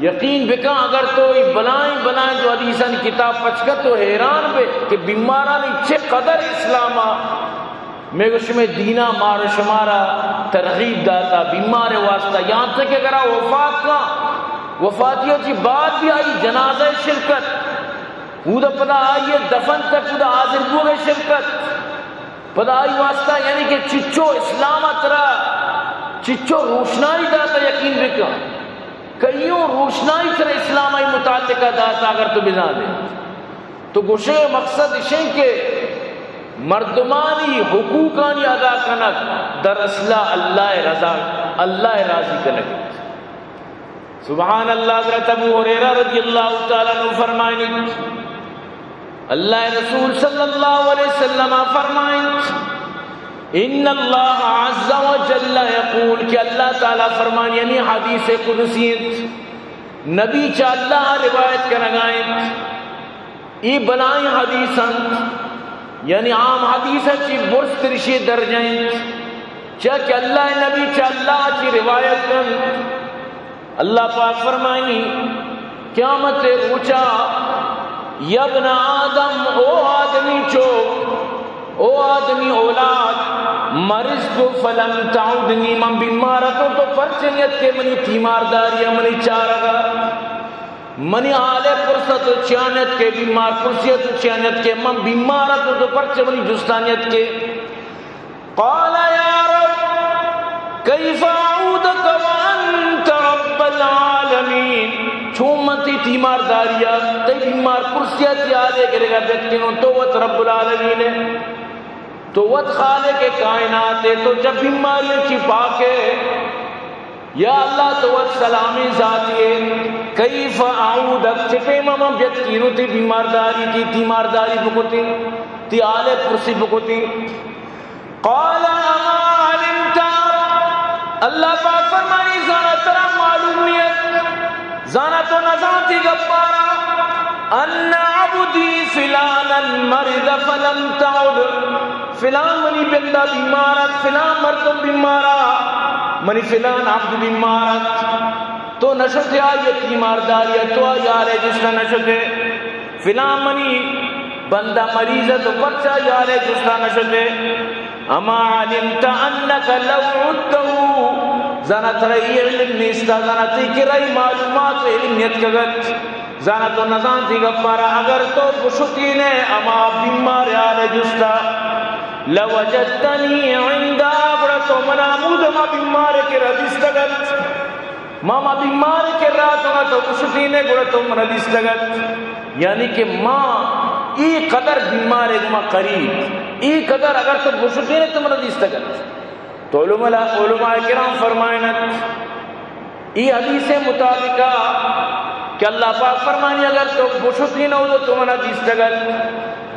یقین بکن، اگر تو اے بلائیں بلائیں جو حدیثانی کتاب پچ کن، تو حیران بے کہ بیمارانی چہ قدر اسلام ءَ، مئے گو شمئے دین ءَ مار و شمارا ترغیب داتا بیمار واسطہ، یہاں تک کہ اگر آ وفات کن، وفاتی ءَ چہ بعد بھی آئی جنازہ شرکت، اودا پدا آئی دفن تک اودا حاضر بوگ شرکت، پدا آئی واسطہ، یعنی کہ چچو اسلام ءَ ترا چچو روشنائی داتا، یقین بکن۔ کئیوں روشنائی ترا اسلام ءِ متعلقہ داتا، اگر تو بزانے۔ تو گوشے مقصد اشیں کہ مردمانی حقوقانی ادا کنگ در اصل ءَ اللہ ءِ رضا، اللہ ءِ راضی کنگ۔ سبحان اللہ، حضرت ابو ہریرہ رضی اللہ تعالی عنہ فرمائنی، اللہ ءِ رسول صلی اللہ علیہ وسلم فرمائنت، ان اللہ عز وجل یقول، کہ اللہ تعالی فرمائنی، یعنی حدیث قدسی انت، نبی چہ اللہ روایت کنگا انت۔ اے بلائیں حدیث انت، یعنی عام حدیث ءَ چہ برزتر اشی درجہ انت، چیا کہ اللہ ءِ نبی چہ اللہ ءَ چہ روایت کنت۔ اللہ پاک فرمائنی، قیامت ءِ روچا، یا ابن آدم، او آدمی چوک، او آدمی اولاد، مرضت فلم تعدنی، من بیمار اتوں تو پرچے نیتکے منی تیمارداری ءَ، منی چارگ ءَ، منی حال ءِ پرس ءَ تو چیا نیتکے، بیمار پرسی ءَ تو چیا نیتکے، من بیمار اتوں تو پرچے منی جست ءَ نیتکے؟ قال یا رب، کیف اعودک وانت رب العالمین، چون من تئی تیمارداری ءَ، تئی بیمار پرسی ءَ، تئی حال ءِ گرگ ءَ بیتکنوں، تو وت رب العالمین ئے، تو وت خالق کائنات ئے، تو چہ بیماری ءَ چی پاک ئے۔ یا اللہ، تو وت سلامیں ذاتے ئے، کیف اعودک، چہ پیما من بیتکینوں تئی بیمارداری، تئی تیمارداری بکتیں، تئی حال ءِ پرسی بکتیں؟ قال اما علمت، اللہ پاک فرمانی، زانا ترا معلوم نیت، زانا تو نزانتی گپارا، ان عبدی فلانا مرض فلم تعد، فلان منی بندہ بیمار ات، فلان مردم بیمار ات، منی فلان عبد بیمار ات، تو نشتے آئی تیمارداری ات، تو آئی حال ءِ جستا نشتے۔ فلان منی بندہ مریض ات، تو پرچا آئی حال ءِ جستا نشتے؟ اما علمت انک لو عدته، زانا ترا اے علم نیستا، زانا تئی کرا اے معلومات و علم نیتکگت، زانا تو نزانتی گپارا، اگر تو بشتینے ہما بیمار حال ءِ جستا، لوجدتنی عنده، گڑا تو منا ہمود ہما بیمار کرا دیستگت۔ ما، ما بیمار کرا تو، تو بشتینے گڑا تو منا دیستگت۔ یعنی کہ ما اے قدر بیمار گما قریب، اے قدر اگر تو بشتینے تو منا دیستگت۔ تو علماء، علماء کرام فرمائنت، اے حدیث مطابقا کہ اللہ پاک فرمانی، اگر تو بشتینے تو منا دیستگت۔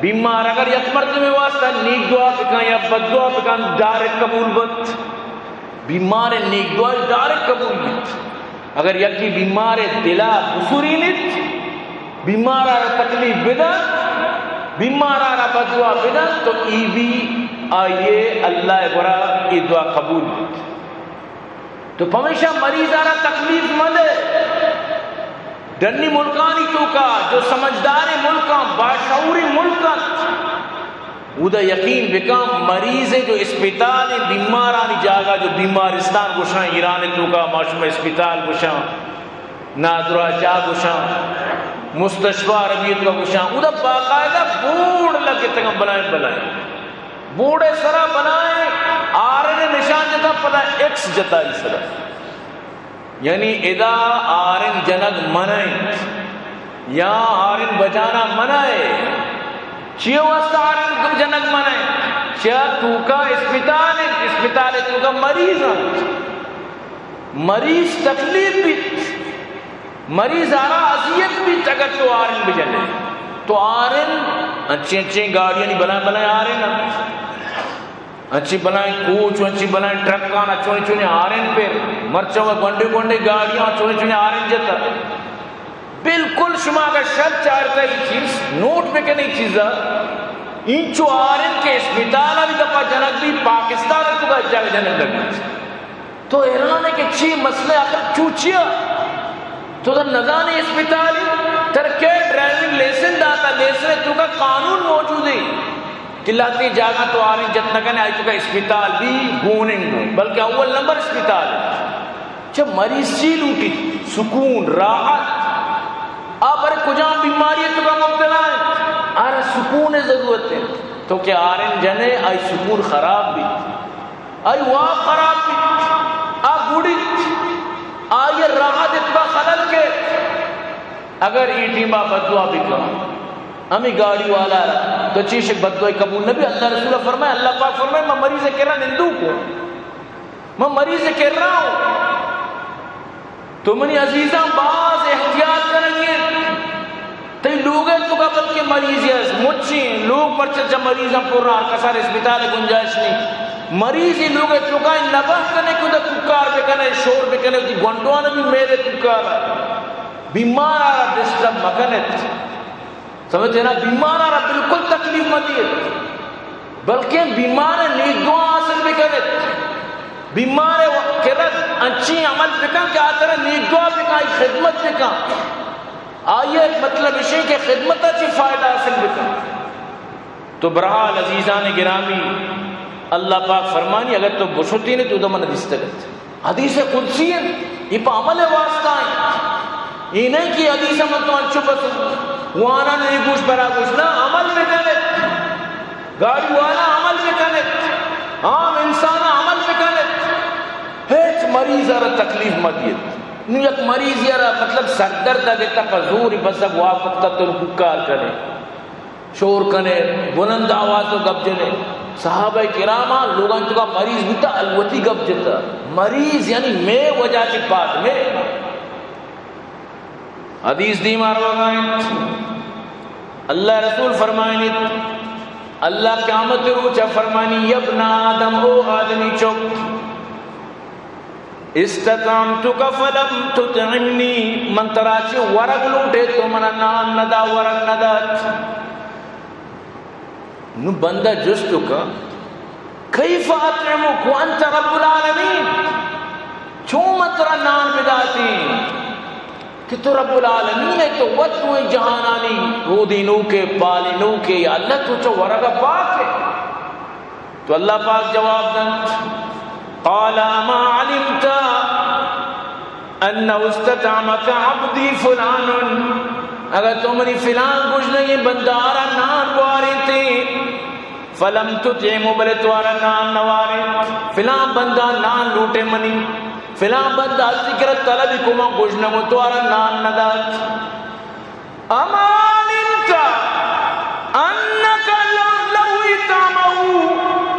بیمار اگر یک مردمے واسطہ نیک دعا بکن یا بد دعا بکن، ڈائریکٹ قبول بت۔ بیمار نیک دعائی ڈائریکٹ قبول بیت۔ اگر یکی بیمار دلا بسرینت، بیمار را تکلیف بدنت، بیمار را بددعا بدنت، تو ای بھی آئیے اللہ گورا ای دعا قبول بیت۔ تو پمیشا مریض را تکلیف مدے۔ ڈنی ملکانی توکا جو سمجھداریں ملکاں، باشعوریں ملک انت، اودا یقین بکن، مریض جو اسپتال، بیمارانی جاگہ جو بیمارستان گوشاں، ایران توکا ما شما اسپتال گوشاں، نادراہ جاہ گوشاں، مستشفی عربی توکا گوشاں، اودا باقاعدہ بورڈ لگتگ، بلائیں بلائیں بورڈ سرا بلائیں آرن نشان جتا، پدا ایکس جتا ای سرا۔ یعنی ادا آرن جنگ منع انت یا آرن بجانا منع ہے۔ چی واسطہ آرن جنگ منع ہے؟ چیا توکا اسپتال انت، اسپتال توکا مریض انت، مریض تکلیف بیت، مریض آرا اذیت بیت، اگر تو آرن بجنے تو آرن انچیں انچیں گاڑیانی بلائیں بلائیں آرن انت۔ انچی بلائیں کوچ و انچی بلائیں ٹرکان ء چونیں چونیں ہارن پر، مرچاں و گونڈیں گونڈیں گاڑیاں چونیں چونیں ہارن جتا۔ بالکل شما اگر شر چارتا ای چیز نوٹ بکنے ای چیزا، اینچو ہارن کہ اسپتال بھی دپا جنگ بھی، پاکستان تو کا جنگ جنگ لگی۔ تو حیران ہے کہ چی مسئلہ آخر چوچیا؟ تو تو نزانے اسپتال، ترا کے ڈرائیونگ لیسن داتا؟ لیسن تو کا قانون موجود ہے کہ لہتے جاگہ تو آرین جت نہ کنے، آئی تو کا اسپتال بھی گوننگ ہو، بلکہ اول نمبر اسپتال ہے۔ چہ مریض چی لوٹی؟ سکون، راحت۔ آ پر کجام بیماری تو کا مبتلا ہے، آرا سکون ضرورت ہے۔ تو کہ آرین جنے، آئی سکون خراب بھی، آئی واب خراب بیت، آ گڑیت، آئی راحت اتبا خلل کیت۔ اگر ای ٹیما بددعا بکن، ہمیں گاڑی والا را، تو چیش بددعا قبول نبی۔ اللہ رسول فرمائے، اللہ پاک فرمائے، من مریض کرا نندو کو، من مریض کرا ہوں۔ تو منی عزیزاں، باز احتیاط کنگی انت۔ تئی لوگ ء توکا بلکہ مریضی است، مچیں لوگ پرچہ چہ مریضاں پر، ہر کسار اسپتال ء گنجائش نہیں۔ مریضی لوگ ء توکا نباہ کنے کہ ادا کوکار بکنے، شور بکنے، وتی گونڈوان بھی میرے کوکار بیمار آرا ڈسٹرب مکنت۔ سمجھتے نا؟ بیمار آرا بالکل تکلیف مہ دیت، بلکہ بیمار نیک دعا حاصل بکنت۔ بیمار کرت انچی عمل بکن کہ آ ترا نیک دعا بکن، آئی خدمت بکن۔ آئی مطلب اشی کہ خدمت چی فائدہ حاصل بکن۔ تو برحال عزیزان گرامی، اللہ پاک فرمانی، اگر تو بشتین تو دمن دیستگت۔ حدیث قدسی ہے، یہ پہ عمل واسطہ ہے۔ یہ نہیں کہ حدیث من تو انچو بس وانا نہیں گوش برا گوش، نہ، عمل بکنت۔ گاڑی والا عمل بکنت، عام انسان عمل بکنت۔ ہیچ مریض را تکلیف مہ دیت۔ نو یک مریض را مطلب سردرد گتا پہ زور بس اب واپس تا تو کوکار کنے، شور کنے، بلند آواز تو گپ جنے۔ صحابہ کراما لوگان تو کا مریض بوتا، الوتی گپ جتا۔ مریض یعنی میں وجہ چی بات میں۔ حدیث دیما روگا انت۔ اللہ رسول فرمائنیت، اللہ قیامت روچا فرمانی، یا ابن آدم، او آدمی چک، استطعمتک فلم تطعمنی، من ترا چی ورگ لوٹے تو منا نان ندا، ورگ ندات۔ نو بندہ جست کا، کیف اطعمک وانت رب العالمین؟ چون من ترا نان بداتیں کہ تو رب العالمین ہے، تو وت دوئیں جہانانی رودینوکے، پالینوکے، یا اللہ تو چو ورگا پاک ہے۔ تو اللہ پاک جواب دنت، قال اما علمت انه استطعمك عبدي فلان، اگر تو منی فلان گژنگیں بندہ را نان بوارینتے، فلم تطعمه، بلے تو آرا نان نوارینت، فلان بندہ نان لوٹے منی، فلان بندہ ہستی کرا طلبی کو من گژنگوں، تو آرا نان ندات۔ اما علمت انك لو، لو اطعمه،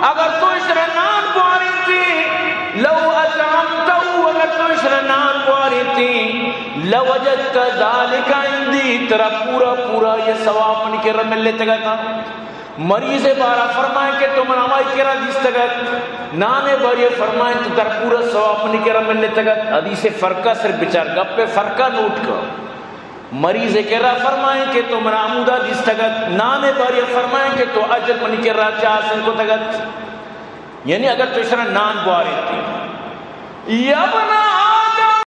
اگر تو اشرا نان بوارینتے، لو اطعمته، اگر تو اشرا نان بوارینتے، لوجدت ذلك عندي، ترا پورا پورا یہ ثواب منی کرا ملتگتا۔ مریض بارا فرمائیں کہ تو من ہمائی کرا دیستگت، نانے باری فرمائیں تو ترا پورا ثواب منی کرا ملتگت۔ حدیث فرقہ صرف بچار، گپ فرقہ نوٹ کر۔ مریض کرا فرمائیں کہ تو منا ہمودا دیستگت، نان باری فرمائیں کہ تو اجر منی کرا چا حاصل کتگت۔ یعنی اگر تو اشرا نان بوارینتے، یا ابن